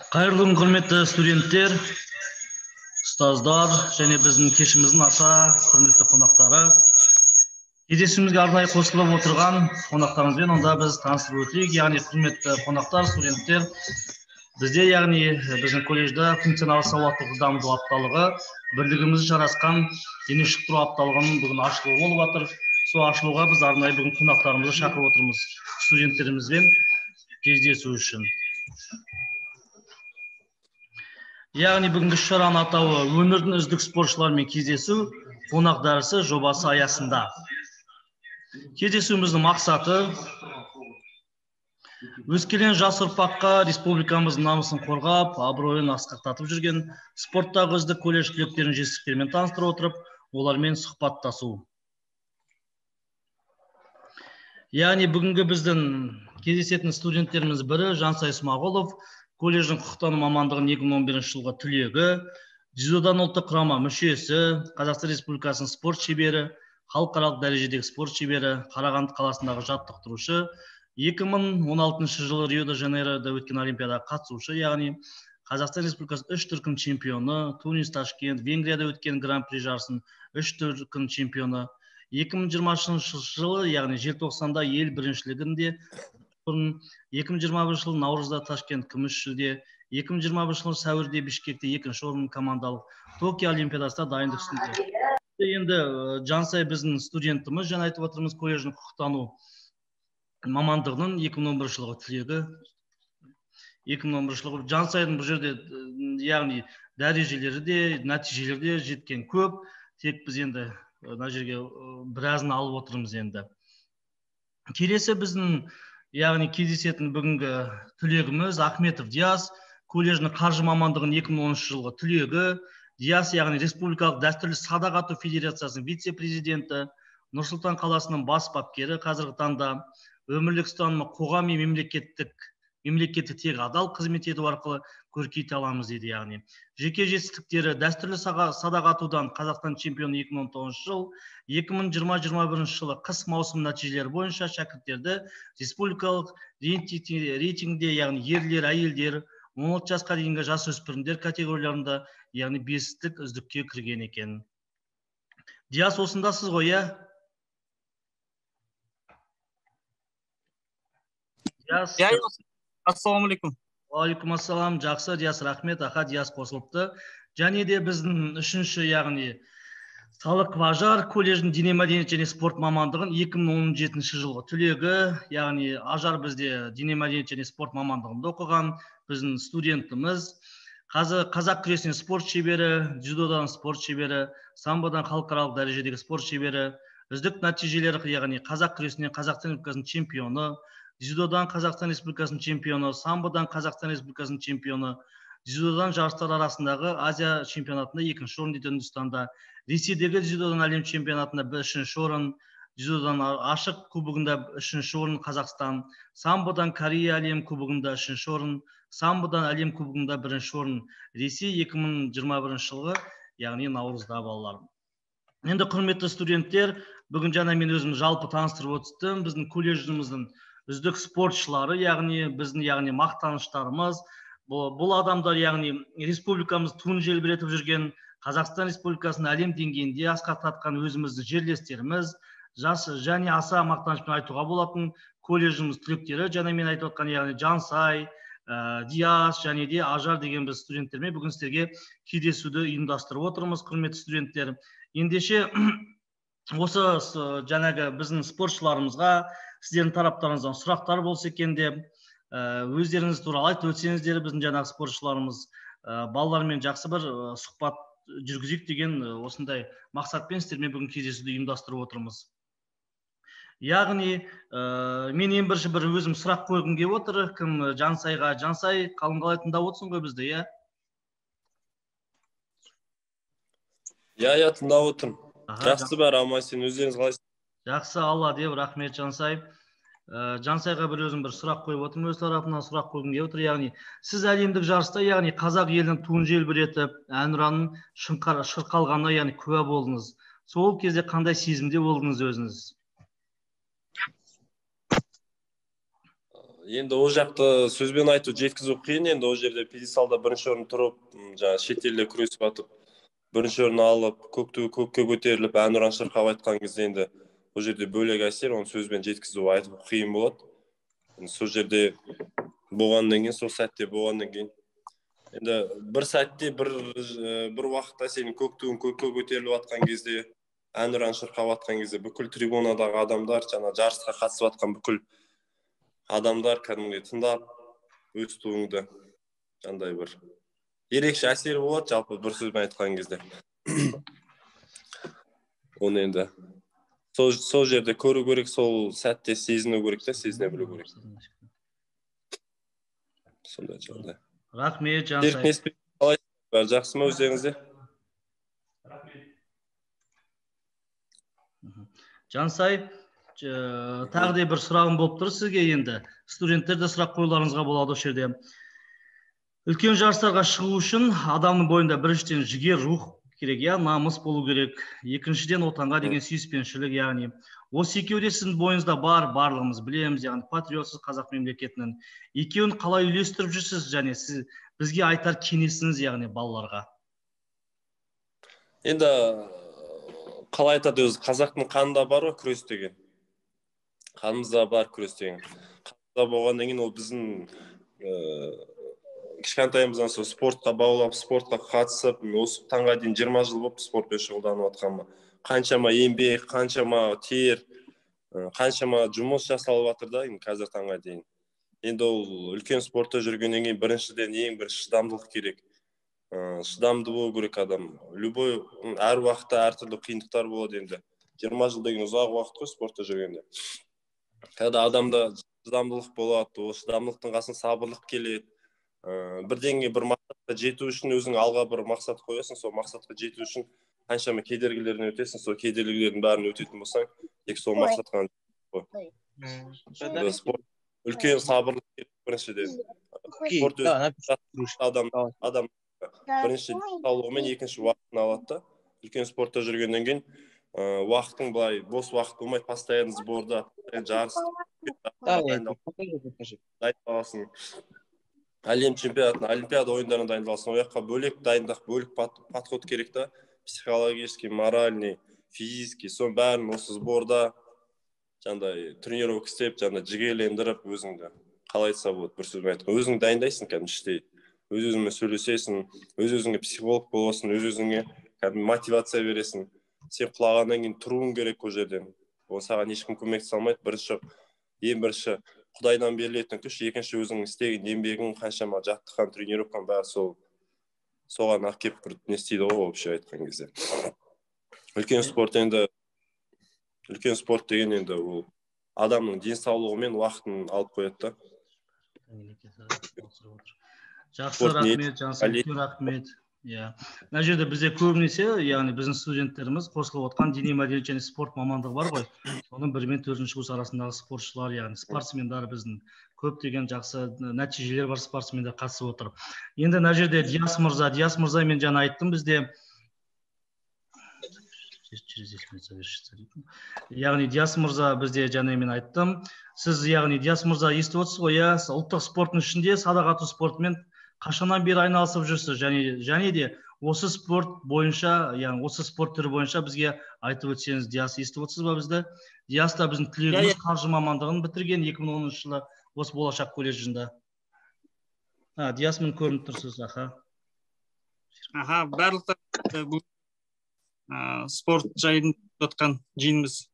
Қайырлы күн, құрметті студенттер, ұстаздар және біздің кешіміздің аса құрметті қонақтары. Кездесуімізге арнайы қосылып отырған қонақтарымызбен онда біз таныстырып өтейік. Яғни құрметті қонақтар, студенттер, бізде яғни біздің колледжде функционалды сауаттылықты дамыту апталығы, бірлігіміз жарасқан дене шынықтыру апталығының бүгін ашылуы болып жатыр. Сол ашылуға біз арнайы бүгін қонақтарымызды шақырып отырмыз, студенттерімізбен кездесу үшін. Яғни бүгінгі шараның атауы өңірдің үздік спортшыларымен кездесу қонақ дәрісі жобасы аясында. Кездесуіміздің мақсаты өскелең жас ұрпаққа республикамыздың намысын қорғап, абыройын асқақтатып жүрген спорттағы үздік колледж түлектерінің жетістіктерімен таныстыра отырып, олармен сұхбаттасу. Яғни бүгінгі біздің кездесетін студенттеріміз бірі Жансай Смағұлов, колледждің құқықтану мамандығының 2011 жылғы түлегі, дзюдодан ұлттық құрама мүшесі, Қазақстан Республикасының спорт шебері, халықаралық дәрежедегі спорт шебері, Қарағанды қаласындағы жаттықтырушы, 2016 жылы Рио-де-Жанейрода өткен олимпиадаға қатысушы, яғни Қазақстан Республикасының 3 дүркін чемпионы, Тунис, Ташкент, Венгрияда өткен Гран-при жарысының 3 дүркін чемпионы, 2020 жылы, яғни желтоқсанда ел біріншілігінде, 2021 жылы наурызда Ташкент күміс жүлде, 2021 жылы сәуірде Бішкекте екінші орын командалық Токио олимпиадасында дайындық үстінде. Енді Жансай біздің студентіміз, жаңа айтып отырмыз, колледждің құқықтану мамандығының 2011 жылғы түлегі. 2011 жылғы Жансайдың бұл жерде, яғни дәрежелері де, нәтижелері де жеткен көп. Тек біз енді мына жерге біразын алып отырмыз енді. Келесі біздің, яғни кездесетін бүгінгі түлегіміз Ахметов Диас, колледждің қаржы мамандығының 2013 жылғы түлегі. Диас, яғни республикалық дәстүрлі садақ ату федерациясының вице-президенті, Нұр-Сұлтан қаласының бас бапкері қазіргі таңда. Өмірлік ұстанымы қоғам мен мемлекетті тек адал қызмет ету арқылы көркейте аламыз дейді. Яғни жеке жетістіктері дәстүрлі садақ атудан Қазақстан чемпионы 2019 жыл, 2020-21 жылы қыс маусым нәтижелері бойынша шәкірттерді республикалық рейтингде, яғни ерлер, әйелдер, 16 жасқа дейінгі жасөспірімдер категорияларында, яғни бестік үздікке кірген екен. Диас, осындасыз ғой, иә? Диас. Иә, ассалаумағалейкум. Уағалейкум ассалам. Жақсы, Диас, рахмет. Аха, Диас қосылыпты. Және де біздің үшінші, яғни Салықов Ажар, колледждің дене мәдениет және спорт мамандығын 2017 жылғы түлегі, яғни Ажар бізде дене мәдениет және спорт мамандығында оқыған біздің студентіміз. Қазір қазақ күресінен спорт шебері, дзюдодан спорт шебері, самбодан халықаралық дәрежедегі спорт шебері, үздік нәтижелері, яғни қазақ күресінен Қазақстан Республикасының чемпионы, дзюдодан Қазақстан Республикасының чемпионы, самбодан Қазақстан Республикасының чемпионы, дзюдодан жарыстар арасындағы Азия чемпионатында екінші орын дейді Үндістанда, Ресейдегі дзюдодан әлем чемпионатында үшінші орын, дзюдодан ашық кубогында үшінші орын Қазақстан, самбодан Корея әлем кубогында үшінші орын, самбодан әлем кубогында бірінші орын Ресей 2021 жылғы, яғни наурызда балалар. Енді құрметті студенттер, бүгін жаңа мен өзім жалпы таныстырып өттім, біздің колледжіміздің үздік спортшылары, яғни біздің, яғни мақтаныштарымыз. Бұл адамдар, яғни республикамыз туын желбіретіп жүрген, Қазақстан Республикасын әлем деңгейінде асқақтатқан өзіміздің жерлестеріміз, жас және аса мақтанышпен айтуға болатын колледжіміз түлектері, жаңа мен айтып отқан, яғни Жансай, Диас және де Ажар деген біз студенттермен бүгін сіздерге кездесуді ұйымдастырып отырмыз, құрметті студенттер. Ендеше осы жаңағы біздің спортшыларымызға сіздердің тараптарыңыздан сұрақтар болса екен деп, өздеріңіз туралы айтып өтсеңіздер, біздің жаңағы спортшыларымыз, балалармен жақсы бір сұхбат жүргізейік деген осындай мақсатпен сіздермен бүгін кездесуді ұйымдастырып отырмыз. Яғни, мен ең бірінші бір өзім сұрақ қойғым келіп отыр, кім Жансайға? Жансай, қалың қалай тыңдап отырсың ғой бізді, иә? Иә, иә, тыңдап отырмын. Жақсы бәрі, аман сен, өздеріңіз қалайсыз? Жақсы, Алла деп, рахмет, Жансай. Жансайға бір өзім бір сұрақ қойып отырмын, өз тарапымнан сұрақ қойғым келіп отыр. Яғни сіз әлемдік жарыста, яғни қазақ елінің туын желбіретіп, әнұранын шырқалғанына, яғни куә болдыңыз. Сол кезде қандай сезімде болдыңыз өзіңіз? Енді ол жақты сөзбен айту, жеткізу қиын. Енді ол жерде пьедесталда бірінші орын тұрып, жаңағы шетелде күресіп атып, бірінші орын алып, көкті көкке көтеріліп, әнұран шырқап айтқан кезде енді ол жерде бөлек әсер, оны сөзбен жеткізу, айту қиын болады. Енді сол жерде болғаннан кейін, сол сәтте болғаннан кейін, енді бір сәтте, бір уақытта сенің көк туың көкке көтеріліп жатқан кезде, әнұран шырқап жатқан кезде, бүкіл трибунадағы адамдар, жаңа жарысқа қатысып жатқан бүкіл адамдар кәдімгідей тыңдап өз туыңды, андай бір ерекше әсер болады жалпы, бір сөзбен айтқан кезде. Оны енді сол жерде көру керек, сол сәтте сезіну керек та, сезіне білу керек. Сондай жағдай. Рахмет, Жансай. Серік, қалай, бәрі жақсы ма өздеріңізде? Жансай, тағы да бір сұрағым болып тұр сізге енді. Студенттер де сұрақ қоюларыңызға болады осы жерде. Үлкен жарыстарға шығу үшін адамның бойында біріншіден жігер, рух керек, иә, намыс болу керек. Екіншіден отанға деген сүйіспеншілік, яғни осы екеуі де сіздің бойыңызда бар, барлығымыз білеміз, яғни патриотсыз қазақ мемлекетінің. Екеуін қалай үйлестіріп жүрсіз және сіз бізге айтар кеңесіңіз, яғни балаларға? Енді қалай айтады өзі, қазақтың қанында бар ғой күрес деген. Қанымызда бар күрес деген. Қанымызда болғаннан кейін ол біздің кішкентайымыздан сол спортқа баулап, спортқа қатысып, осы таңға дейін 20 жыл болып спортпен шұғылданып жатқаныма. Қаншама еңбек, қаншама тер, қаншама жұмыс жасалып жатыр да енді қазір таңға дейін. Енді ол үлкен спортта жүргеннен кейін біріншіден ең бірінші шыдамдылық керек. Шыдамды болу керек адам. Любой, әр уақытта әртүрлі қиындықтар болады енді. 20 жыл деген ұзақ уақыт қой спортта жүргенде. Когда адамда шыдамдылық болады, ол шыдамдылықтың қасына сабырлық келеді. Бірдеңе бір мақсатқа жету үшін өзің алға бір мақсат қоясың, сол мақсатқа жету үшін қаншама кедергілерден өтесің, сол кедергілердің бәрін өтетін болсаң, тек сол мақсатқа ғой. Спорт үлкен сабырлық керек біріншіден. Спорт адам бірінші денсаулығы мен екінші уақытын алады да. Үлкен спортта жүргеннен кейін уақытың былай бос уақыт болмайды, постоянно сборда, жарыс, дайындаласың. Әлем чемпионатына, олимпиада ойындарына дайындаласың. Ол жаққа бөлек дайындық, бөлек подход керек та, психологический, моральный, физический, соның бәрін осы сборда жаңағыдай тренировка істеп, жаңағыдай жігерлендіріп өзіңді, қалай айтса болады, бір сөзбен айтқанда, өзің дайындайсың кәдімгі іштей. Өз-өзіңмен сөйлесесің, өз-өзіңе психолог боласың, өз-өзіңе кәдімгі мотивация бересің. Сен құлағаннан кейін тұруың керек ол жерден. Ол саған ешкім көмектесе алмайды. Бірінші, ең бірінші Құдайдан берілетін күш, екінші өзің істеген еңбегің, қаншама жаттыққан, тренировкаң бәрі сол соған әкеп бір не істейді ғой, вообще айтқан кезде. Үлкен спорт енді, үлкен спорт деген енді ол адамның денсаулығы мен уақытын алып қояды да. Жақсы, рахмет, Жансай, үлкен рахмет. Иә. Мына жерде бізде көбінесе, яғни біздің студенттеріміз қосылып отқан дене мәдениет және спорт мамандығы бар ғой. Соның 1 мен 4 курс арасындағы спортшылар, яғни спортсмендер, біздің көптеген жақсы нәтижелер бар спортсмендер қатысып отыр. Енді мына жерде Диас мырза, Диас мырза, мен жаңа айттым, бізде через 10 минут завершится дейтін. Яғни Диас мырза, бізде жаңа мен айттым. Сіз, яғни Диас мырза, естіп отырсыз ғой, иә, ұлттық спорттың ішінде садақ ату спортымен қашаннан бері айналысып жүрсіз, және де осы спорт бойынша, яғни осы спорт түрі бойынша бізге айтып өтсеңіз. Диас, естіп отырсыз ба бізді? Диас та біздің түлегіміз, қаржы мамандығын бітірген 2010 жылы осы Болашақ колледжінде. Диас, мен көрініп тұрсыз, аха. Аха, барлықтар бұл спорт жайын жатқан жиынымыз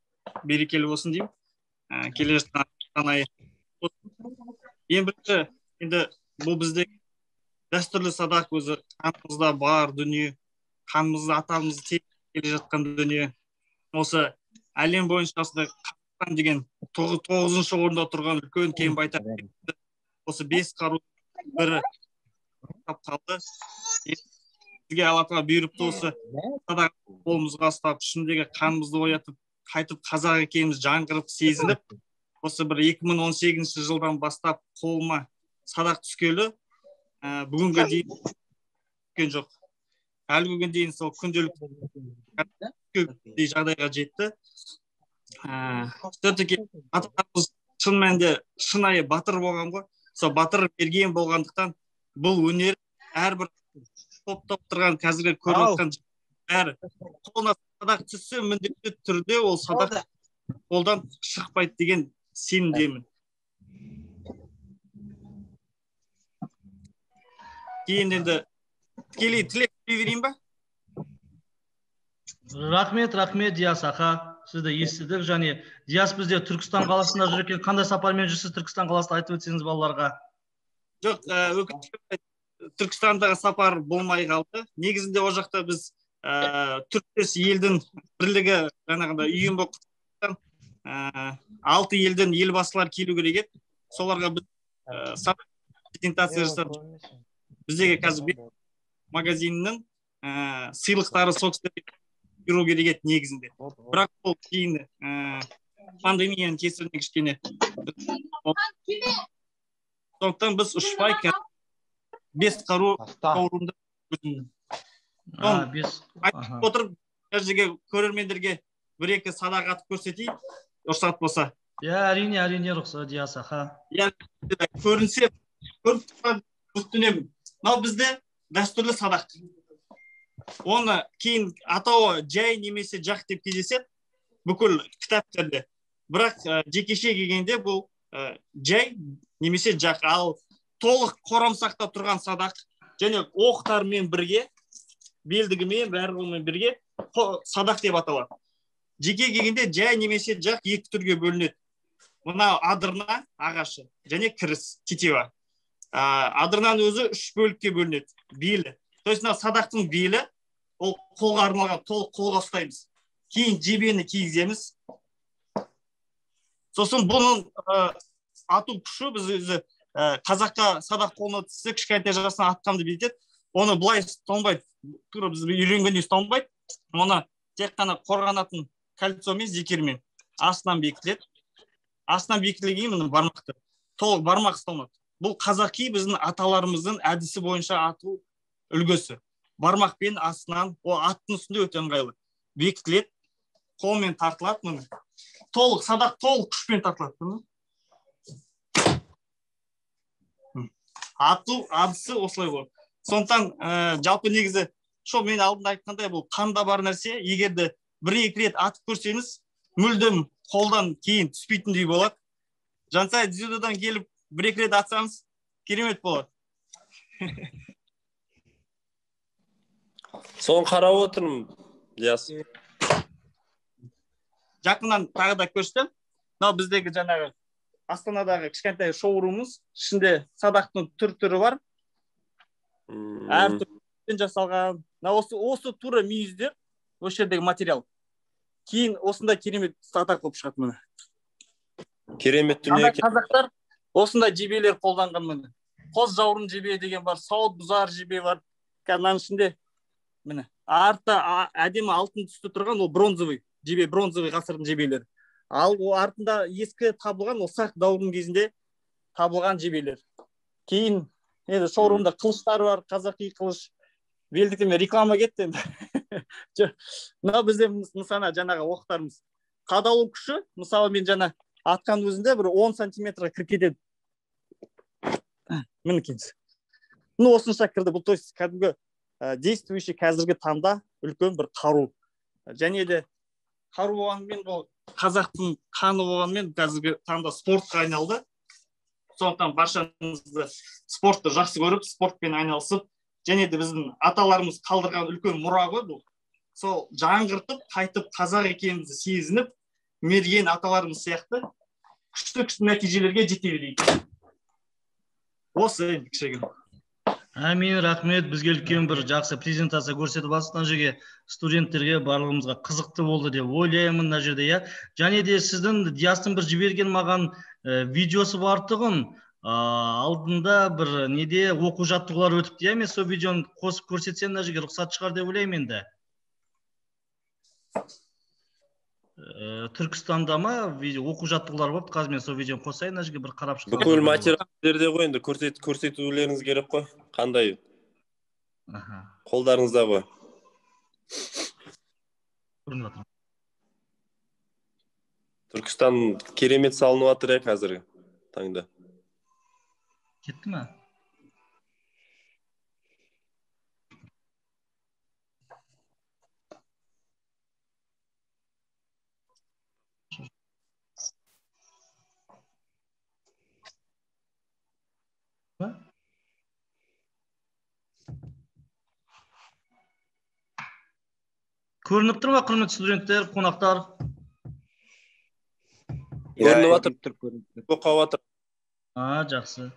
берекелі болсын деймін. Келе жатқан айы. Ең бірінші, енді бұл бізде дәстүрлі садақ, өзі қанымызда бар дүние, қанымызда атамызды келе жатқан дүние. Осы әлем бойынша осындай Қазақстан деген 9-шы орында тұрған үлкен кең байтақ осы 5 қару бірі қалды. Бізге Алла тағала бұйырыпты осы садақ қолымызға ұстап, ішіндегі қанымызды оятып, қайтып қазақ екеніміз жаңғырып сезініп, осы бір 2018 жылдан бастап қолыма садақ түскелі бүгінге дейін түскен жоқ. Әлі күнге дейін сол күнделікті жағдайға жетті. Все-таки атамыз Шын мәнінде шынайы батыр болған ғой. Сол батыр мерген болғандықтан бұл өнер әрбір топтап тұрған қазіргі көріп жатқан бәрі қолына садақ түссе міндетті түрде ол садақ қолдан шықпайды деген сенімдемін. Кейін енді тікелей тілек берейін ба? Рахмет, рахмет Диас аға, сізді естідік. Және Диас бізде Түркістан қаласында жүр екен. Қандай сапармен жүрсіз Түркістан қаласында, айтып өтсеңіз балаларға? Жоқ, өкінішке Түркістандағы сапар болмай қалды. Негізінде ол жақта біз түріктес елдің бірлігі жаңағындай ұйым болып, 6 елден елбасылар келу керек еді. Соларға біз презентация жасап, біздегі қазір магазиннің сыйлықтары сол кісілерге беру керек еді негізінде. Бірақ ол кейін пандемияның кесірінен кішкене. Сондықтан біз ұшпай 5 қару шоурумда айтып отырып, мына жерге көрермендерге 1-2 садақ атып көрсетейін, рұқсат болса. Иә, әрине, әрине рұқсат, Диас аға. Иә, көрінсе, көріп тұрған үстінемін. Мынау бізде дәстүрлі садақ. Оны кейін атауы жай немесе жақ деп кездеседі бүкіл кітаптарда. Бірақ жекеше келгенде бұл жай немесе жақ. Ал толық қорамсақта тұрған садақ және оқтармен бірге, белдігімен, барлығымен бірге садақ деп аталады. Жеке келгенде жай немесе жақ екі түрге бөлінеді. Мына адырна ағашы және кіріс, тетива. Адырнаның өзі 3 бөлікке бөлінеді. Белі. То есть мына садақтың белі, ол қолға арналған, толық қолға ұстаймыз. Кейін жебені кигіземіз. Сосын бұның ату күші, біз өзі қазаққа садақ қолына түссе кішкентай жасынан атқанды билетеді. Оны былай ұсталмайды, тура біз үйренгендей ұсталмайды. Оны тек қана қорғанатын кольцомен, зекермен астынан бекітіледі. Астынан бекітілгеннен кейін міне бармақты, толық бармақ ұсталмады. Бұл қазақи біздің аталарымыздың әдісі бойынша ату үлгісі. Бармақпен астынан, ол аттың үстінде өте ыңғайлы. Бекітіледі, қолмен тартылады міне. Толық садақ толық күшпен тартылады міне. Ату әдісі осылай болады. Сондықтан жалпы негізі сол мен алдында айтқандай, бұл қанда бар нәрсе. Егер де 1-2 рет атып көрсеңіз, мүлдем қолдан кейін түспейтіндей болады. Жансай дзюдодан келіп 1-2 рет атсаңыз керемет болады. Соны қарап отырмын, Диас. Жақыннан тағы да көрсетемін. Мынау біздегі жаңағы Астанадағы кішкентай шоурумымыз. Ішінде садақтың түр-түрі бар. Әр түрден жасалған. Мына осы тура мүйіздер, осы жердегі материал. Кейін осындай керемет садақ болып шығады міне. Керемет дүние екен. Қазақтар осындай жебелер қолданған міне. Қос жауырын жебе деген бар, сауыт бұзар жебе бар. Қазір мынаның ішінде міне артта әдемі алтын түсті тұрған ол бронзовый жебе, бронзовый ғасырдың жебелері. Ал ол артында ескі табылған, ол сақ дәуірінің кезінде табылған жебелер. Кейін енді шоурумда қылыштар бар, қазақи қылыш. Белдіктен реклама кетті енді. Мынау бізде нысана жаңағы оқтарымыз. Қадалу күші, мысалы мен жаңа атқан өзінде бір 10 сантиметрға кіріп кетеді. Мінекейіңіз. Ну, осынша кірді. Бұл, то есть, кәдімгі действующий қазіргі таңда үлкен бір қару. Және де қару болғанымен, бұл қазақтың қаны болғанымен қазіргі таңда спортқа айналды. Сондықтан баршаңызды спортты жақсы көріп, спортпен айналысып, және де біздің аталарымыз қалдырған үлкен мұра ғой бұл. Сол жаңғыртып, қайтып қазақ екенімізді сезініп, мерген аталарымыз сияқты күшті-күшті нәтижелерге жете берейік. Осы енді кішігірім. Әмин, рахмет. Бізге үлкен бір жақсы презентация көрсетіп алсыз. Мына жерге студенттерге барлығымызға қызықты болды деп ойлаймын мына жерде, иә. Және де сіздің Диастың бір жіберген маған видеосы бар тұғын. Алдында бір неде оқу жаттығулар өтіпті, иә. Мен сол видеоны қосып көрсетсем мына жерге рұқсат шығар деп ойлаймын енді. Түркістанда ма оқу жаттығулар болып, қазір мен сол видеоны қосайын, мына жерге бір қарап шықсам. Бүкіл материалдерде ғой енді көрсетулеріңіз керек қой. Қандай? Қолдарыңызда ғой. Көрініп жатыр. Түркістан керемет салынып жатыр қазіргі таңда. Кетті ме? Көрініп тұр ма, құрметті студенттер, қонақтар? Көрініп жатыр, оқып жатыр. Жақсы.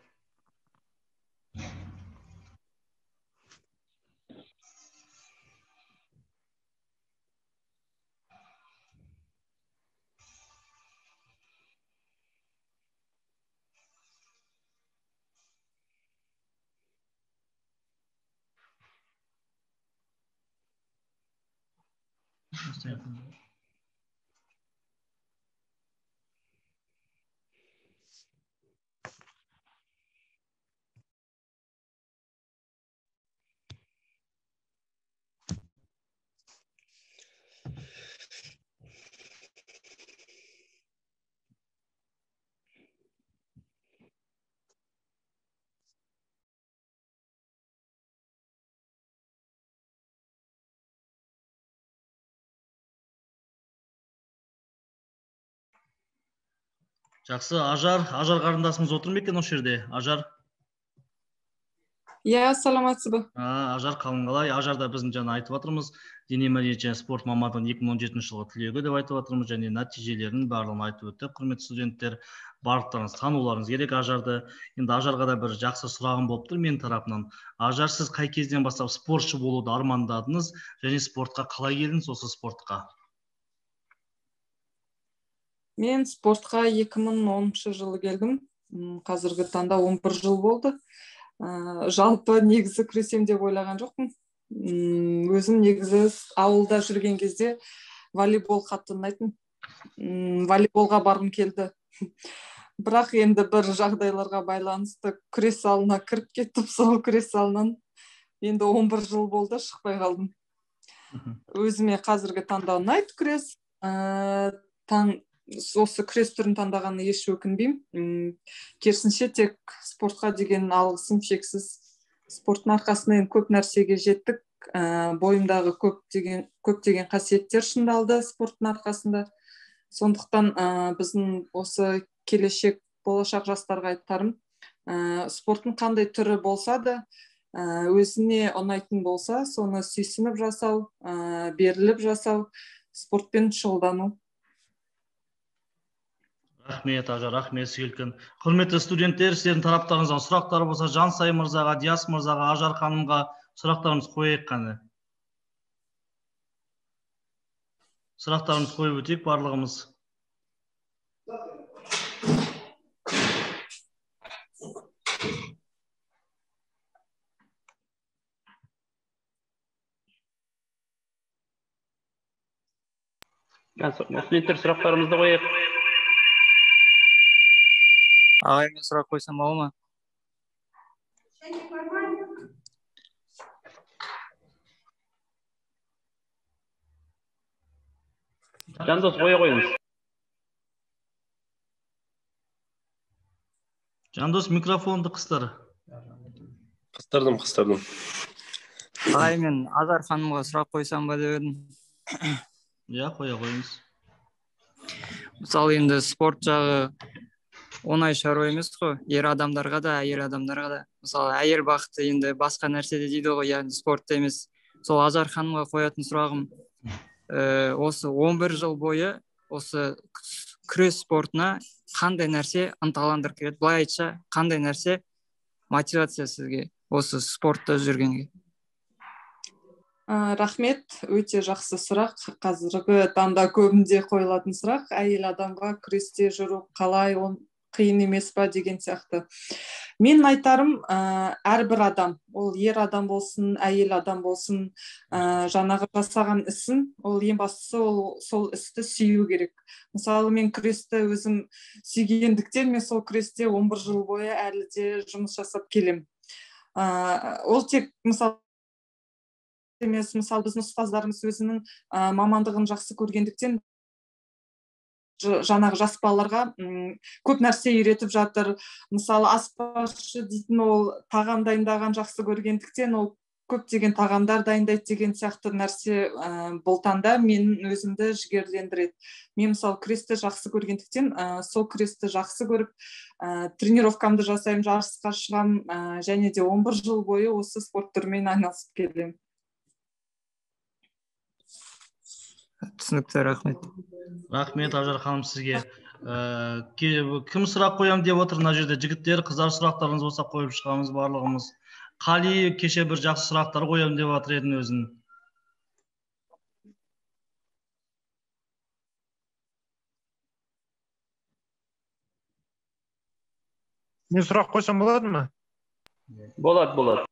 Жақсы, Ажар, Ажар қарындасымыз отыр ма екен осы жерде? Ажар? Иә, саламатсыз ба? Ажар, қалың қалай? Ажар да біздің жаңа айтып жатырмыз, дене мәдениеті және спорт мамандығының 2017 жылғы түлегі деп айтып жатырмыз, және нәтижелерін барлығын айтып өттік. Құрметті студенттер, барлықтарыңыз тануларыңыз керек Ажарды. Енді Ажарға да бір жақсы сұрағым болып тұр менің тарапымнан. Ажар, сіз қай кезден бастап спортшы болуды армандадыңыз және спортқа қалай келдіңіз осы спортқа? Мен спортқа 2010 жылы келдім. Қазіргі таңда 11 жыл болды. Жалпы негізі күресем деп ойлаған жоқпын. Өзім негізі ауылда жүрген кезде волейбол қатты ұнайтын. Волейболға барғым келді. Бірақ енді бір жағдайларға байланысты күрес залына кіріп кеттім. Сол күрес залынан енді 11 жыл болды, шықпай қалдым. Өзіме қазіргі таңда ұнайды күрес. Осы күрес түрін таңдағанына еш өкінбеймін. Керісінше тек спортқа деген алғысым шексіз. Спорттың арқасында енді көп нәрсеге жеттік. Бойымдағы көптеген қасиеттер шыңдалды спорттың арқасында. Сондықтан біздің осы келешек, болашақ жастарға айтарым, спорттың қандай түрі болса да, өзіне ұнайтын болса, соны сүйсініп жасау, беріліп жасау, спортпен шұғылдану. Рахмет, Ажар, рахмет сізге үлкен. Құрметті студенттер, сіздердің тараптарыңыздан сұрақтар болса, Жансай мырзаға, Диас мырзаға, Ажар ханымға сұрақтарымызды қояйық қане. Сұрақтарымызды қойып өтейік барлығымыз. Студенттер, сұрақтарымызды қояйық. Ағай, мен сұрақ қойсам бола ма? Жандос, қоя қойыңыз. Жандос, микрофонды қыстыр. Қыстырдым. Ағай, мен Ажар ханымға сұрақ қойсам ба деп едім. Иә, қоя қойыңыз. Мысалы, енді спорт жағы оңай шаруа емес қой, ер адамдарға да, әйел адамдарға да. Мысалы, әйел бақыты енді басқа нәрседе дейді ғой, яғни спортта емес. Сол Ажар ханымға қоятын сұрағым, осы 11 жыл бойы осы күрес спортына қандай нәрсе ынталандырып келеді? Былай айтса, қандай нәрсе мотивация сізге осы спортта жүргенге? Рахмет, өте жақсы сұрақ. Қазіргі таңда көбінде қойылатын сұрақ. Әйел адамға күресте жүру қалай, қиын емес па деген сияқты. Мен айтарым, әрбір адам, ол ер адам болсын, әйел адам болсын, жаңағы жасаған ісін, ол ең бастысы ол сол істі сүю керек. Мысалы, мен күресті өзім сүйгендіктен, мен сол күресте 11 жыл бойы әлі де жұмыс жасап келем. Ол тек мысалы емес, мысалы біздің ұстаздарымыз өзінің мамандығын жақсы көргендіктен Жаңағы жас балаларға көп нәрсе үйретіп жатыр. Мысалы, аспазшы дейтін, ол тағам дайындаған жақсы көргендіктен, ол көптеген тағамдар дайындайды деген сияқты нәрсе бұл таңда мен өзімді жігерлендіреді. Мен, мысалы, күресті жақсы көргендіктен, сол күресті жақсы көріп, тренировкамды жасаймын, жарысқа шығамын, және де 11 жыл бойы осы спорт түрімен айналысып келемін. Түсінікті, рахмет. Рахмет, Ажар ханым, сізге. Кім сұрақ қоямын деп отыр мына жерде? Жігіттер, қыздар, сұрақтарыңыз болса, қойып шығамыз барлығымыз. Қали кеше бір жақсы сұрақтар қоямын деп жатыр едің өзің. Мен сұрақ қойсам болады ма? Болады, болады.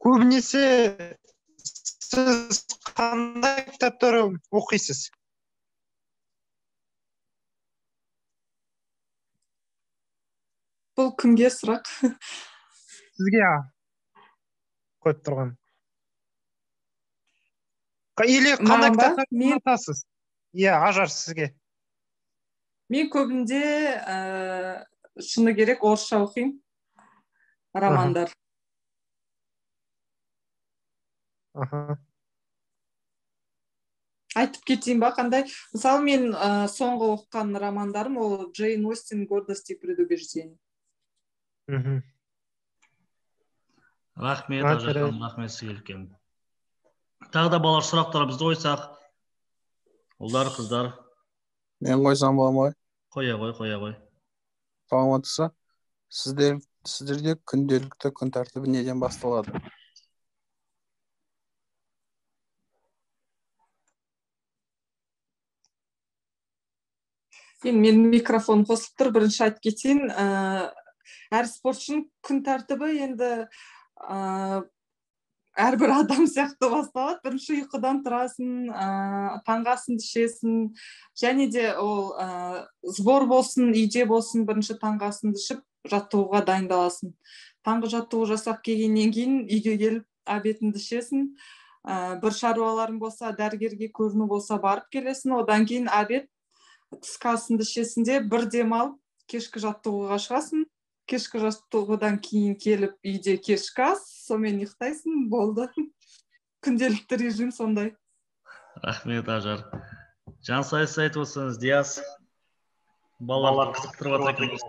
Көбінесе сіз қандай кітаптар оқисыз? Бұл кімге сұрақ? Сізге қойып тұрған. Или қандай Маған ба? Кітаптар ұнатасыз? Иә, Ажар, сізге. Мен көбінде, шыны керек, орысша оқимын романдар. Айтып кетейін ба қандай? Мысалы, мен соңғы оқыған романдарым ол Джейн Остин, «Гордость и предубеждение». Рахмет, Ажар ханым, рахмет сізге үлкен. Тағы да, балалар, сұрақтарымызды қойсақ, ұлдар, қыздар. Мен қойсам бола ма? Қоя ғой, қоя ғой. Саламатсыз ба? Сіздерде күнделікті күн тәртібі неден басталады? Енді менің микрофон қосылып тұр, бірінші айтып кетейін. Әр спортшының күн тәртібі енді әрбір адам сияқты басталады. Бірінші ұйқыдан тұрасың, таңғы асыңды ішесің, және де ол сбор болсын, үйде болсын, бірінші таңғы асыңды ішіп, жаттығуға дайындаласың. Таңғы жаттығу жасап келгеннен кейін үйге келіп обедіңді ішесің, бір шаруаларың болса, дәрігерге көріну болса, барып келесің. Одан кейін обед, түскі асыңды ішесің де, бір демалып, кешкі жаттығуға шығасың. Кешкі жаттығудан кейін келіп үйде кешкі ас, сонымен ұйықтайсың, болды. Күнделікті режим сондай. Рахмет, Ажар. Жансай, сіз айтып отырсаңыз. Диас, балалар қызықтырып жатыр екен.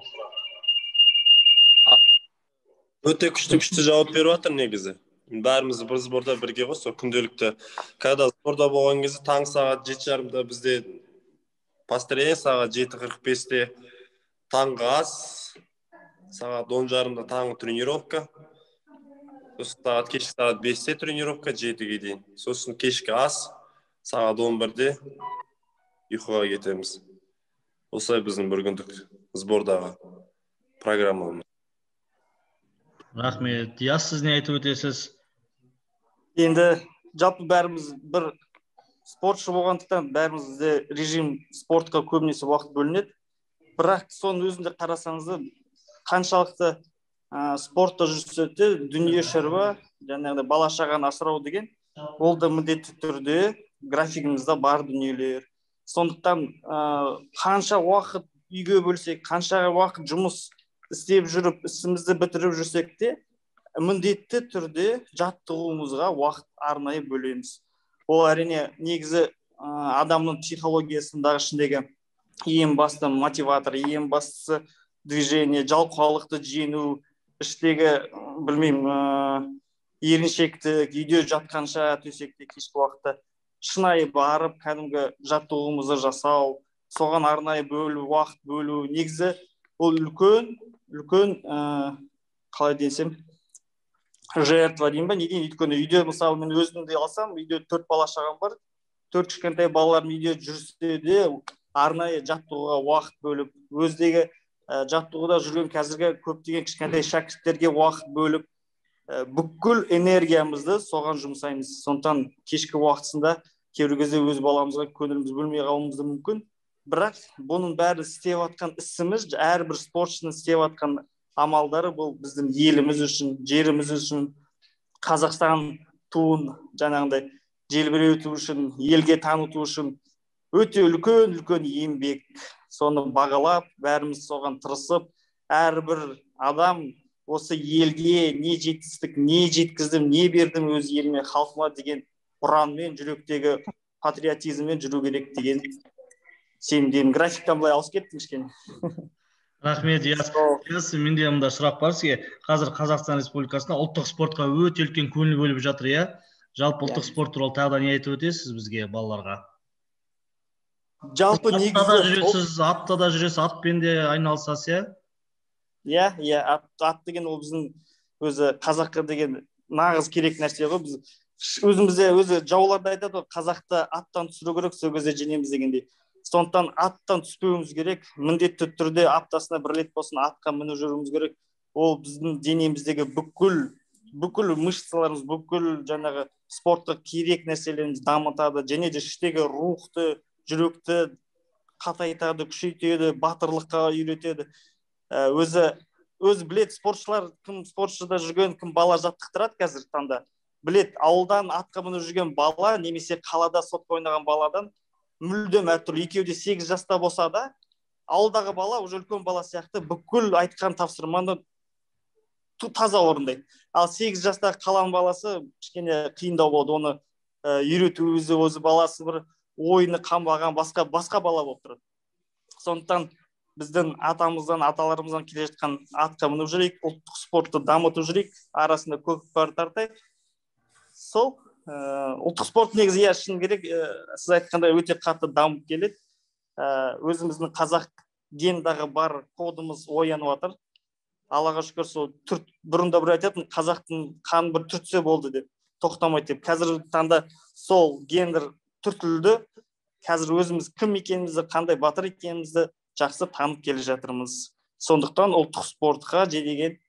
Өте күшті, күшті жауап беріп жатыр негізі. Бәріміз бір сборда бірге ғой, сол күнделікті. Когда сборда болған кезде таң сағат 7:30-да бізде построение, сағат 7:45-те таңғы ас, сағат 10:30-да таңғы тренировка, сосын сағат кешкі сағат 5-те тренировка, 7-ге дейін, сосын кешкі ас, сағат 11-де ұйқыға кетеміз. Осылай біздің бір күндік сбордағы программамыз. Рахмет. Диас, сіз не айтып өтесіз? Енді жалпы бәріміз бір спортшы болғандықтан, бәрімізде режим спортқа көбінесе уақыт бөлінеді. Бірақ соның өзінде қарасаңыз, қаншалықты спортта жүрсе де, дүние шаруа, жаңағыдай бала шағаны асырау деген ол да міндетті түрде графигімізде бар дүниелер. Сондықтан қанша уақыт үйге бөлсек, қанша уақыт жұмыс істеп жүріп, ісімізді бітіріп жүрсек те, міндетті түрде жаттығуымызға уақыт арнайы бөлеміз. Ол әрине негізі адамның психологиясындағы ішіндегі ең басты мотиватор, ең бастысы движение, жалқаулықты жеңу, іштегі, білмеймін, еріншектік, үйде жатқанша төсекте кешкі уақытта шынайы барып кәдімгі жаттығуымызды жасау, соған арнайы бөлу, уақыт бөлу, негізі ол үлкен үлкен, қалай десем, жертва деймін ба, не дейін, өйткені үйде, мысалы, мен өзімді алсам, үйде төрт бала шағам бар, төрт кішкентай балаларым үйде жүрсе де, арнайы жаттығуға уақыт бөліп, өздегі жаттығуда жүрген қазіргі көптеген кішкентай шәкірттерге уақыт бөліп, бүкіл энергиямызды соған жұмсаймыз. Сондықтан кешкі уақытысында кейбір кезде өз баламызға көңіліміз бөлмей қалуымыз да мүмкін. Бірақ бұның бәрі істеп жатқан ісіміз, әрбір спортшының істеп жатқан амалдары бұл біздің еліміз үшін, жеріміз үшін, Қазақстан туын жаңағындай желбірету үшін, елге таныту үшін. Өте үлкен еңбек. Соны бағалап, бәріміз соған тырысып, әрбір адам осы елге не жетістік, не жеткіздім, не бердім өз еліме, халқыма деген ұранмен, жүректегі патриотизммен жүру керек деген сенімдемін. Графиктан былай ауысып кеттім кішкене. Рахмет, Диас. Диас, менде мында сұрақ бар сізге. Қазір Қазақстан Республикасында ұлттық спортқа өте үлкен көңіл бөліп жатыр, иә? Жалпы ұлттық спорт туралы тағы да не айтып өтесіз бізге, балаларға? Жалпы негізі жүресіз, атта да жүресіз, атпен де айналысасыз, иә? Иә, ат деген ол біздің өзі қазаққа деген нағыз керек нәрсе ғой. Біз өзімізде өзі жаулар да айтады ғой, қазақты аттан түсіру керек, сол кезде жеңеміз дегендей. Сондықтан аттан түспеуіміз керек, міндетті түрде аптасына бір рет болсын атқа мініп жүруіміз керек. Ол біздің денеміздегі бүкіл мышцаларымыз, бүкіл жаңағы спортқа керек нәрселерімізді дамытады, және де іштегі рухты, жүректі қатайтады, күшейтеді, батырлыққа үйретеді. Өзі біледі спортшылар, кім спортшыда жүрген, кім бала жаттықтырады қазіргі таңда, біледі, ауылдан атқа мініп жүрген бала немесе қалада сотқа ойнаған баладан мүлдем әртүрлі. Екеуі де 8 жаста болса да, ауылдағы бала уже үлкен бала сияқты бүкіл айтқан тапсырманы таза орындайды. Ал 8 жастағы қаланың баласы кішкене қиындау болады, оны үйрету өзі баласы бір ойыны қанбаған басқа бала болып тұрады. Сондықтан біздің атамыздан, аталарымыздан келе жатқан атқа мініп жүрейік, ұлттық спортты дамытып жүрейік, арасында көкпар тартайық. Сол ұлттық спорт негізі, иә, шын керек, сіз айтқандай өте қатты дамып келеді. Өзіміздің қазақ гендағы бар кодымыз оянып жатыр. Аллаға шүкір, сол бұрында бір айтатын, қазақтың қаны бір түртсе болды деп, тоқтамайды деп. Қазіргі таңда сол гендер түртілді. Қазір өзіміз кім екенімізді, қандай батыр екенімізді жақсы танып келе жатырмыз. Сондықтан ұлттық спортқа деген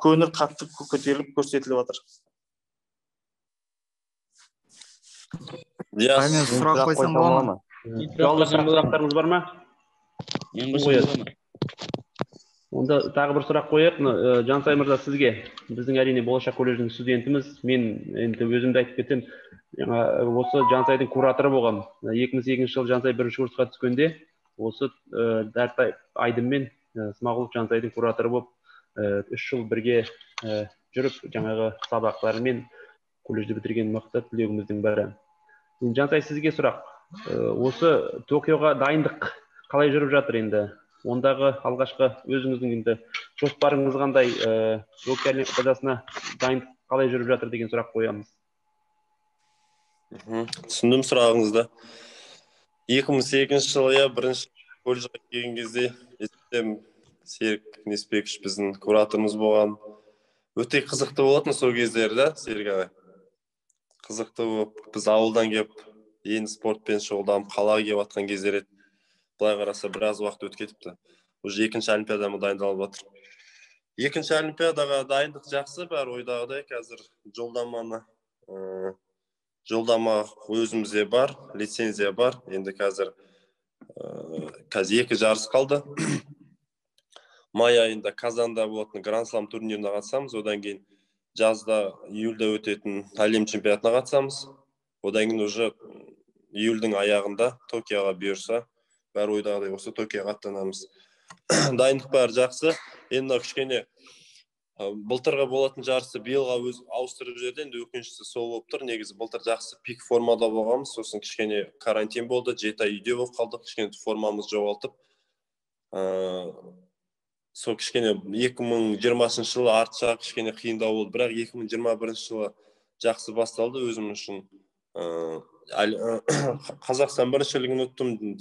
көңіл қатты көтеріліп көрсетіліп жатыр. Мен сұрақ қойсам бола ма? Сұрақтарыңыз бар ма? Мен қойсам бола ма? Онда тағы бір сұрақ қояйық. Жансай мырза, сізге. Біздің әрине Болашақ колледжінің студентіміз. Мен енді өзімді айтып кетсем, осы Жансайдың кураторы болғам. 2008 жылы Жансай бірінші курсқа түскенде, осы Дәртай Айдынмен Смағұлов Жансайдың кураторы болып 3 жыл бірге жүріп, жаңағы сабақтарымен колледжді бітірген мықты түлегіміздің бірі. Жансай, сізге сұрақ. Осы Токиоға дайындық қалай жүріп жатыр енді? Ондағы алғашқы өзіңіздің енді жоспарыңыз қандай, Токио Олимпиадасына дайындық қалай жүріп жатыр деген сұрақ қоямыз. Түсіндім сұрағыңызды. 2008 жылы бірінші колледжге келген кезде есімде, Серік Несіпбекович біздің кураторымыз болған. Өте қызықты болатын сол кездері да, Серік ағай. Қызықты болып, біз ауылдан келіп, енді спортпен шұғылданып, қалаға келіп жатқан кездер еді. Былай қараса біраз уақыт өтіп кетіпті. Уже екінші олимпиадаға дайындалып жатыр. Екінші олимпиадаға дайындық жақсы, бәрі ойдағыдай. Қазір жолдама өзімізде бар, лицензия бар. Енді қазір 2 жарыс қалды. Май айында Казанда болатын Гранд Слам турниріне қатысамыз. Одан кейін жазда, июльде өтетін әлем чемпионатына қатысамыз. Одан кейін уже июльдің аяғында Токиоға бұйырса, бәрі ойдағыдай болса Токиоға аттанамыз. Дайындық бәрі жақсы. Енді кішкене былтырғы болатын жарысты биылға өз ауыстырып жіберді. Енді өкініштісі сол болып тұр. Негізі былтыр жақсы пик формада болғанбыз. Сосын кішкене карантин болды, 7 ай үйде болып қалдық, кішкене формамызды жоғалтып. Сол кішкене 2020 жылы арт жағы кішкене қиындау болды. Бірақ 2021 жылы жақсы басталды өзім үшін. Қазақстан біріншілігін ұттым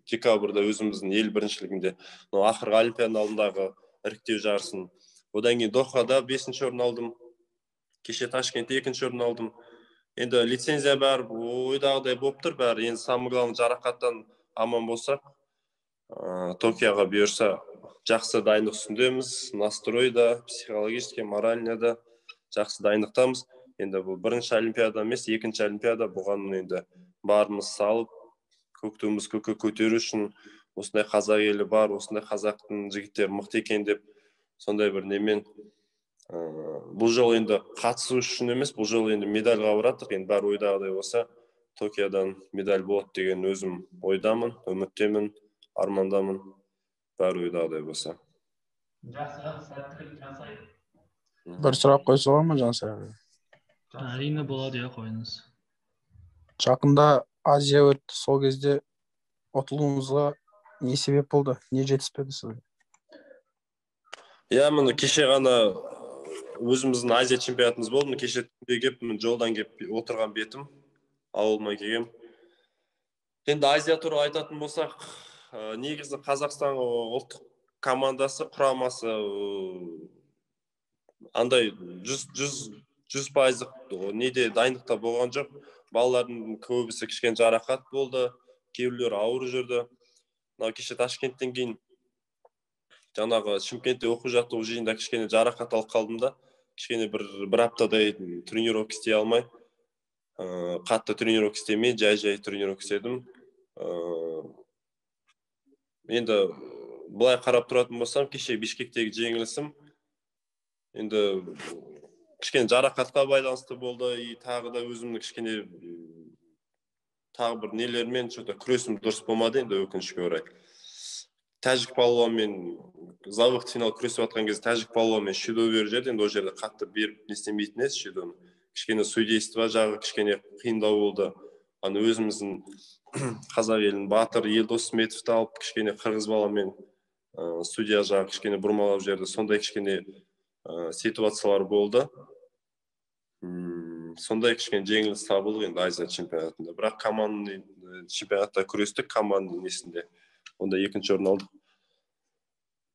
декабрьда өзіміздің ел біріншілігінде. Ақырғы олимпиаданың алдындағы іріктеу жарысын. Одан кейін Дохада 5-ші орын алдым. Кеше Ташкентте 2-ші орын алдым. Енді лицензия бәрі ойдағыдай болып тұр бәрі. Енді самое главное жарақаттан аман болсақ, Токиоға бұйырса жақсы дайындық үстіндеміз. Настрой да, психологически, морально да жақсы дайындықтамыз. Енді бұл бірінші олимпиада емес, екінші олимпиада. Бұған енді барымыз салып, көк туымыз көкке көтеру үшін осындай қазақ елі бар, осындай қазақтың жігіттері мықты екен деп сондай бір немен бұл жолы енді қатысу үшін емес, бұл жолы енді медальға бараттық. Енді бәрі ойдағыдай болса, Токиодан медаль болады деген өзім ойдамын, үміттемін, армандамын. Бәрі ойдағыдай болса. Жақсы, сәттілік, Жансай. Бір сұрақ қойса болады ма, Жансай? Әрине болады, иә, қойыңыз. Жақында Азия өтті, сол кезде ұтылуыңызға не себеп болды? Не жетіспеді сізге? Иә, міне кеше ғана өзіміздің Азия чемпионатымыз болды. Кеше түнде келіп, мен жолдан келіп отырған бетім, ауылыма келгем. Енді Азия туралы айтатын болсақ, негізі Қазақстан ұлттық командасы, құрамасы андай 100%-лық неде дайындықта болған жоқ. Балалардың көбісі кішкене жарақат болды, кейбіреулері ауыр жүрді. Мынау кеше Ташкенттен кейін жаңағы Шымкентте оқу жаттығу жиында кішкене жарақат алып қалдым да, кішкене бір аптадай тренировка істей алмай, қатты тренировка істемей, жай-жай тренировка істедім. Енді былай қарап тұратын болсам, кеше Бішкектегі жеңілісім енді кішкене жарақатқа байланысты болды, и тағы да өзімнің кішкене тағы бір нелермен что-то күресім дұрыс болмады енді, өкінішке орай. Тәжік палуанмен за выход финал күресіп жатқан кезде тәжік палуанмен шидо беріп жіберді. Енді ол жерде қатты беріп не істемейтін еді шидоны. Кішкене судейство жағы кішкене қиындау болды. Аны өзіміздің қазақ елінің батыр Елдос Сметовті алып, кішкене қырғыз баламен судья жағы кішкене бұрмалап жіберді. Сондай кішкене ситуациялар болды. Сондай кішкене жеңіліс табылдық енді Азия чемпионатында. Бірақ командный чемпионатта күрестік, командный несінде. Онда екінші орын алдық.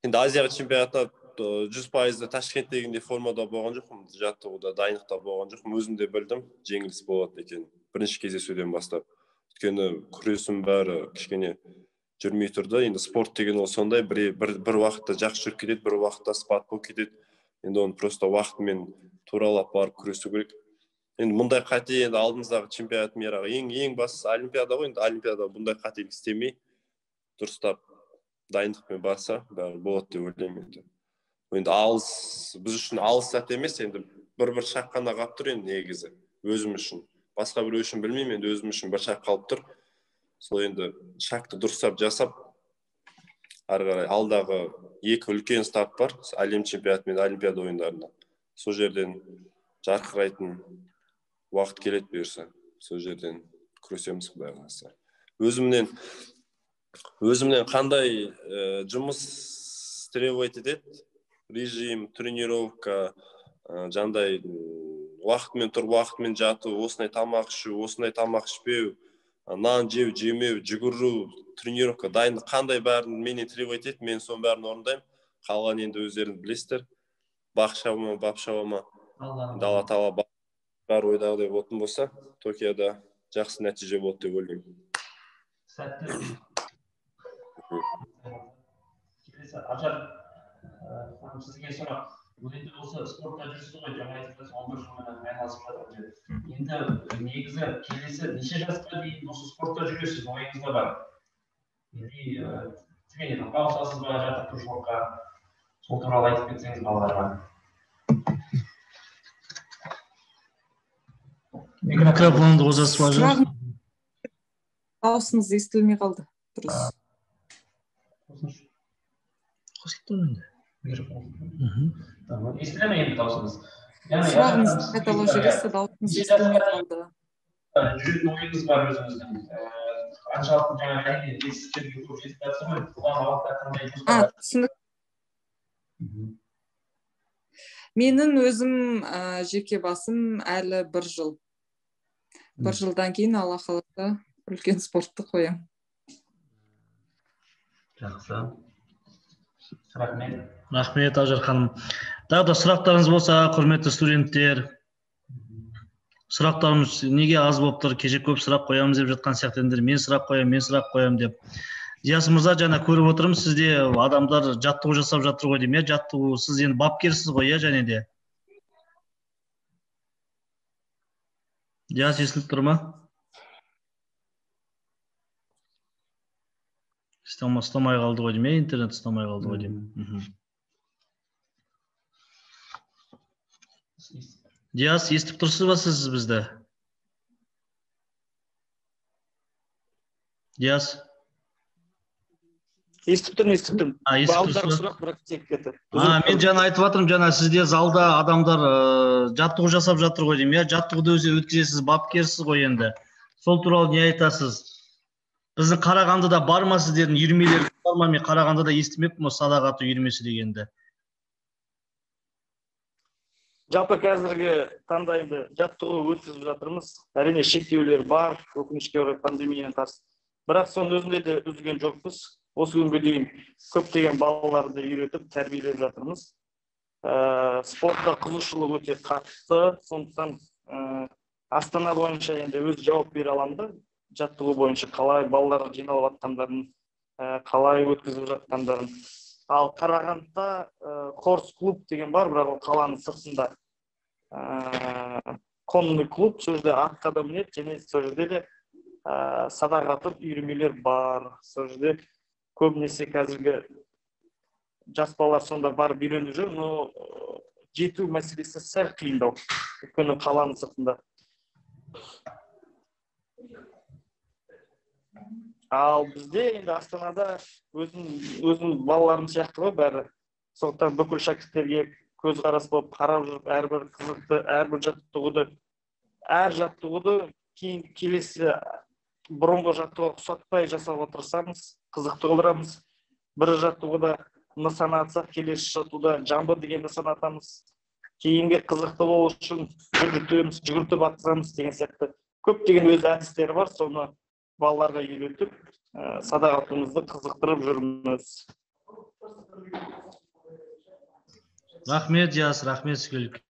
Енді Азия чемпионатына 100% Ташкенттегіндей формада болған жоқпын, жаттығуда, дайындықта болған жоқпын. Өзім де білдім, жеңіліс болады екен бірінші кездесуден бастап. Өйткені күресім бәрі кішкене жүрмей тұрды. Енді спорт деген ол сондай, бір уақытта жақсы жүріп кетеді, бір уақытта спад болып кетеді. Енді оны просто уақытымен туралап барып күресу керек. Енді мұндай қате енді алдымыздағы чемпионат мираға ең бастысы Олимпиада ғой. Енді Олимпиада бұндай қателік істемей, дұрыстап дайындықпен барса, бәрі болады деп ойлаймын енді. Енді алыс, біз үшін алыс сәт емес, енді бір шақ қана қалып тұр енді негізі өзім үшін. Басқа біреу үшін білмеймін, енді өзім үшін бір шақ қалып тұр. Сол енді шақты дұрыстап жасап, ары қарай алдағы екі үлкен старт бар, әлем чемпионаты мен Олимпиада ойындарында. Сол жерден жарқырайтын уақыт келеді бұйырса. Сол жерден күресеміз, Құдай қаласа. Өзімнен қандай жұмыс требовать етеді? Режим, тренировка, жаңағыдай уақытымен тұрып, уақытымен жату, осындай тамақ ішу, осындай тамақ ішпеу, нан жеу, жемеу, жүгіру, тренировка, дайындық, қандай бәрін менен требовать етеді, мен соның бәрін орындаймын. Қалған енді өздеріңіз білесіздер. Бақ шаба ма, бап шаба ма, Алла тағала бәрі ойдағыдай болатын болса, Токиода жақсы нәтиже болды деп ойлаймын. Сәттілік. Келесі, Ажар, сізге сұрақ. Енді осы спортта жүрсіз ғой, жаңа айтып жатсыз, 11 жылмен айналысып жатыр деп. Енді негізі келесі неше жасқа дейін осы спортта жүресіз, ойыңызда бар? Или тренерлікке ауысасыз ба, жаттықтырушылыққа? Сол туралы айтып кетсеңіз балаларға. Микрофонды қосасыз ба, Ажар? Дауысыңыз естілмей қалды. Дұрыс. Қосылып тұр енді. Естіле ме енді даусыңыз? Сұрағыңызды қайталап жібересіз, дауысыңыз естілмей қалды. Жүретін ойыңыз бар өзіңіздің. Қаншалықты жаңа әрине жетістіктерге көп жетіп жатсыз ғой, бұған уақытта қандай жоспар? Түсінікті. Менің өзім жеке басым әлі бір жыл. Бір жылдан кейін Алла қаласа үлкен спортты қоямын. Жақсы. Рахмет. Рахмет, Ажар ханым. Тағы да сұрақтарыңыз болса, құрметті студенттер, сұрақтарымыз неге аз болып тұр? Кеше көп сұрақ қоямыз деп жатқан сияқты едіңдер. Мен сұрақ қоямын, мен сұрақ қоямын деп. Диас мырза, жаңа көріп отырмын, сізде адамдар жаттығу жасап жатыр ғой деймін, иә, жаттығу. Сіз енді бапкерсіз ғой, иә, және де. Диас, естіліп тұр ма? Ұстамай қалды ғой деймін, интернет ұстамай қалды ғой деймін. Диас, естіп тұрсыз ба сіз бізді? Диас? Естіп тұрмын, естіп тұрмын. Алдағы сұрақ бірақ тек кетті. Мен жаңа айтып жатырмын, жаңа сізде залда адамдар жаттығу жасап жатыр ғой деймін. Иә, жаттығуды өзі өткізесіз, бапкерсіз ғой енді. Сол туралы не айтасыз? Біздің Қарағандыда бар ма сіздердің үйірмелер бар ма? Мен Қарағандыда естімеппін осы садақ ату үйірмесі дегенді. Жалпы қазіргі таңда енді жаттығу өткізіп жатырмыз. Әрине шектеулер бар, өкінішке орай пандемияға қарсы. Бірақ соның өзінде де үзген жоқпыз. Осы күнге дейін көптеген балаларды үйретіп, тәрбиелеп жатырмыз. Спортқа қызығушылық өте қатты, сондықтан Астана бойынша енді өз жауап бере аламын да, жаттығу бойынша қалай балалар жиналып жатқандарын, қалай өткізіп жатқандарын. Ал Қарағандыда хорс клуб деген бар, бірақ ол қаланың сыртында. Конный клуб, сол жерде атқа да мінеді, және сол жерде де садақ атып үйірмелер бар. Сол жерде көбінесе қазіргі жас балалар сонда барып үйреніп жүр, но жету мәселесі сәл қиындау, өйткені қаланың сыртында. Ал бізде енді Астанада өзім балаларым сияқты ғой бәрі. Сондықтан бүкіл шәкірттерге көзқарас болып қарап жүріп, әрбір қызықты, әрбір жаттығуды, әр жаттығуды кейін келесі бұрынғы жаттығуға ұқсатпай жасауға тырысамыз, қызықты қылдырамыз. Бір жаттығуда нысана атсақ, келесі жаттығуда жамбы деген нысана атамыз. Кейінгі қызықты болу үшін жүгіртеміз, жүгіртіп атқызамыз деген сияқты. Көптеген өз әдістері бар, соны балаларға үйретіп, садақ атуымызды қызықтырып жүрміз. Рахмет, Диас, рахмет сізге.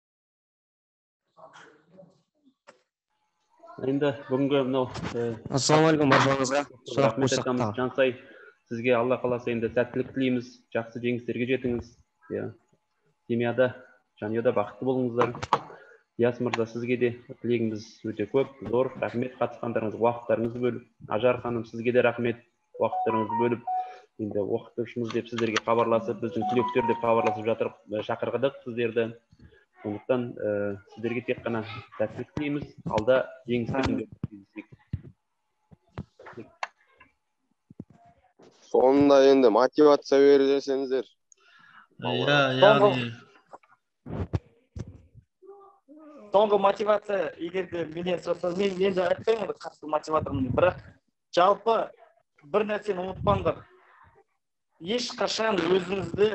Енді бүгінгі мынау ассалаумағалейкум баршаңызға. Сұрақ қойсақ тағы. Жансай, сізге Алла қаласа енді сәттілік тілейміз, жақсы жеңістерге жетіңіз. Иә. Семьяда, жанұяда бақытты болыңыздар. Диас мырза, сізге де тілегіміз өте көп, зор. Рахмет қатысқандарыңызға, уақыттарыңызды бөліп. Ажар ханым, сізге де рахмет, уақыттарыңызды бөліп. Енді оқытушымыз деп сіздерге хабарласып, біздің түлектер деп хабарласып жатыр, шақырдық сіздерді. Сондықтан сіздерге тек қана сәттілік тілейміз, алда жеңісті күндер тілейміз. Соңында енді мотивация бере десеңіздер. Иә, яғни соңғы мотивация, егер де менен сұраса, мен де айтпаймын енді қатты мотиватормын деп, бірақ жалпы бір нәрсені ұмытпаңдар. Ешқашан өзіңізді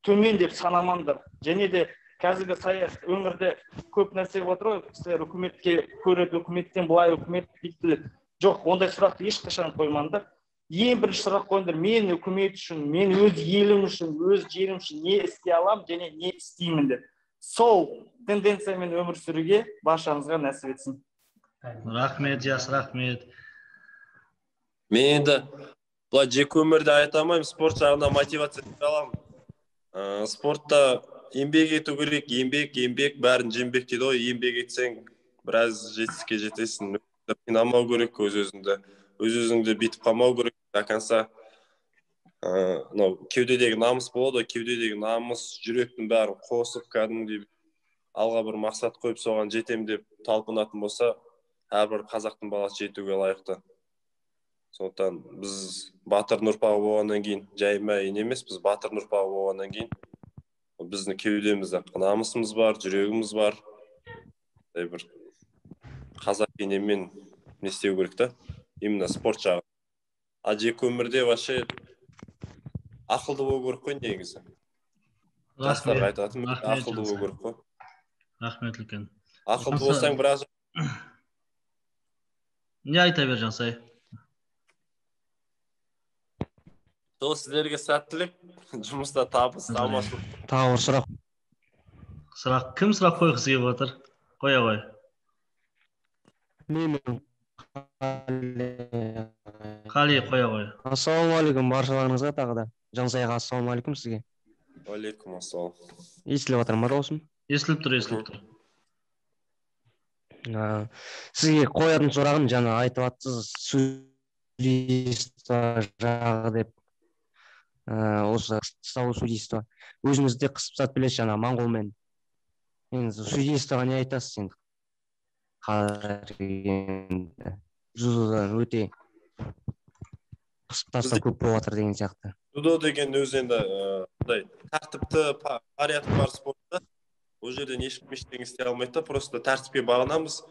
төмен деп санамаңдар. Және де қазіргі саясат өмірде көп нәрсе болып жатыр ғой, кісілер үкіметке көреді, үкіметтен былай, үкімет бүйтті деп. Жоқ, ондай сұрақты ешқашан қоймаңдар. Ең бірінші сұрақ қойыңдар: мен үкімет үшін, мен өз елім үшін, өз жерім үшін не істей аламын және не істеймін деп. Сол тенденциямен өмір сүруге баршаңызға нәсіп етсін. Рахмет, Диас, рахмет. Мен енді былай жеке өмірде айта алмаймын, спорт жағынан мотивация бере аламын. Спортта еңбек ету керек, еңбек, еңбек, бәрін жеңбек дейді ғой. Еңбек етсең, біраз жетістікке жетесің. Қинамау керек өз өзіңді. Өз өзіңді бүйтіп қалмау керек до конца. Мынау кеудедегі намыс болады ғой, кеудедегі намыс, жүректің бәрін қосып кәдімгідей алға бір мақсат қойып, соған жетем деп талпынатын болса, әрбір қазақтың баласы жетуге лайықты. Сондықтан біз батырдың ұрпағы болғаннан кейін, жай ма емес, біз батырдың ұрпағы болғаннан кейін біздің кеудемізде намысымыз бар, жүрегіміз бар. Бір қазақ енемен не істеу керек та, именно спорт жағы. А жеке өмірде вообще ақылды болу керек қой негізі. Жастарға айтатыным, ақылды болу керек қой. Рахмет үлкен. Ақылды болсаң біраз. Не айта бер, Жансай? Сол сіздерге сәттілік, жұмыста табыс, аманшылық. Тағы бір сұрақ. Сұрақ, кім сұрақ қойғысы келіп отыр? Қоя ғой. Мен Қали, қоя ғой. Ассалаумағалейкум баршаларыңызға тағы да. Жансайға ассалаумағалейкум сізге. Уағалейкум ассалам. Естіліп жатыр ма дауысым? Естіліп тұр, естіліп тұр. Сізге қоятын сұрағым, жаңа айтып жатсыз, судейство жағы деп. Осы қысып судейство. Өзіңіз де қысып тастап білесіз жаңа моңғолмен. Енді судействоға не айтасыз енді? Қазір енді дзюдодан өте Қысып тастау көп болып жатыр деген сияқты. Дзюдо деген өзі енді мындай тәртіпті, порядок бар спорт та. Ол жерден ешкім ештеңе істей алмайды да, просто тәртіпке бағынамыз.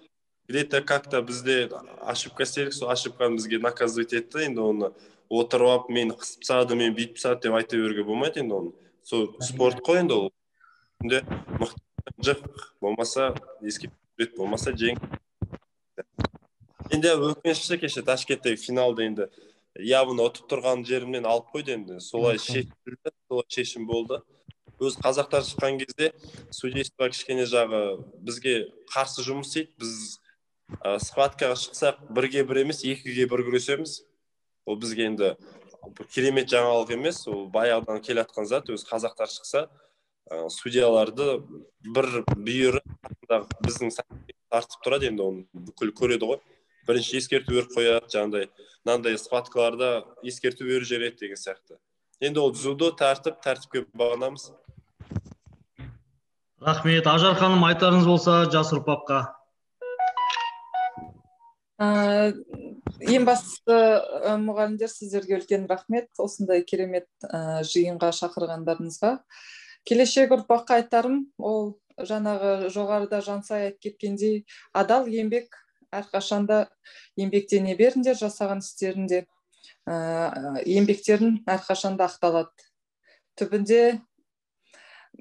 Где-то как-то бізде ошибка істедік, сол ошибканы бізге наказывать етті. Енді оны отырып алып, мені қысып тастады, мен бүйтіп тастады деп айта беруге болмайды енді оны. Сол спорт қой енді ол. Күнде мықты жық, болмаса ескерту, болмаса жең. Енді өкініштісі, кеше Ташкенттегі финалда енді явно ұтып тұрған жерімнен алып қойды енді. Солай шешілді, солай шешім болды. Өз қазақтар шыққан кезде судейство кішкене жағы бізге қарсы жұмыс істейді. Біз схваткаға шықсақ, 1-1 емес, 2-1 күресеміз. Ол бізге енді бір керемет жаңалық емес, ол баяғыдан келе жатқан зат. Өз қазақтар шықса, судьяларды бір бүйірі біздің тартып тұрады енді, оны бүкіл көреді ғой. Бірінші ескерту беріп қояды, жаңағыдай мынандай схваткаларда ескерту беріп жібереді деген сияқты. Енді ол дзюдо, тәртіп, тәртіпке бағынамыз. Рахмет. Ажар ханым, айтарыңыз болса жас ұрпаққа. Ең бастысы, мұғалімдер, сіздерге үлкен рахмет осындай керемет жиынға шақырғандарыңызға. Келешек ұрпаққа айтарым, ол жаңағы жоғарыда Жансай айтып кеткендей, адал еңбек, әрқашанда еңбектене беріңдер, жасаған істерінде еңбектерін әрқашанда ақталады. Түбінде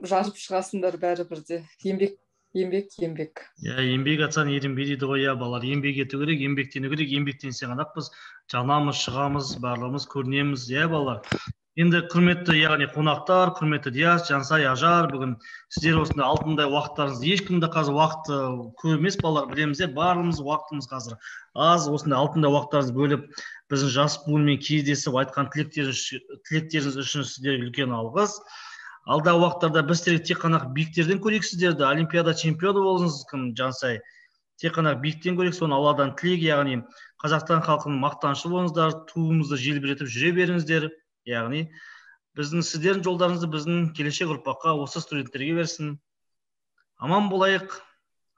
жарып шығасыңдар бәрібір де. Еңбек, еңбек, еңбек. Иә, еңбек етсең ерінбе дейді ғой, иә, балалар. Еңбек ету керек, еңбектену керек. Еңбектенсе ғана біз жанамыз, шығамыз, барлығымыз көрінеміз, иә, балалар. Енді құрметті, яғни қонақтар, құрметті Диас, Жансай, Ажар, бүгін сіздер осындай алтындай уақыттарыңызды, ешкімде қазір уақыты көп емес, балалар, білеміз, иә, барлығымыз уақытымыз қазір аз. Осындай алтындай уақыттарыңызды бөліп, біздің жас буынмен кездесіп, айтқан тілектеріңіз үшін сіздерге үлкен алғыс. Алдағы уақыттарда біз сіздерге тек қана биіктерден көрейік сіздерді, олимпиада чемпионы болдыңыз, кім, Жансай, тек қана биіктен көрейік, соны Алладан тілейік, яғни Қазақстан халқының мақтанышы болыңыздар, туымызды желбіретіп жүре беріңіздер, яғни біздің, сіздердің жолдарыңызды біздің келешек ұрпаққа, осы студенттерге берсін. Аман болайық.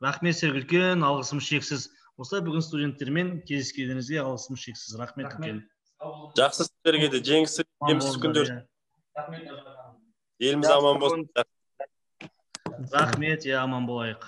Рахмет сіздерге, үлкен алғысым шексіз. Осылай бүгін студенттермен кездескеніңізге алғысым шексіз. Рахмет үлкен. Жақсы, сіздерге де жеңісті, жемісті күндер. Еліміз аман болсын. Рахмет, иә, аман болайық.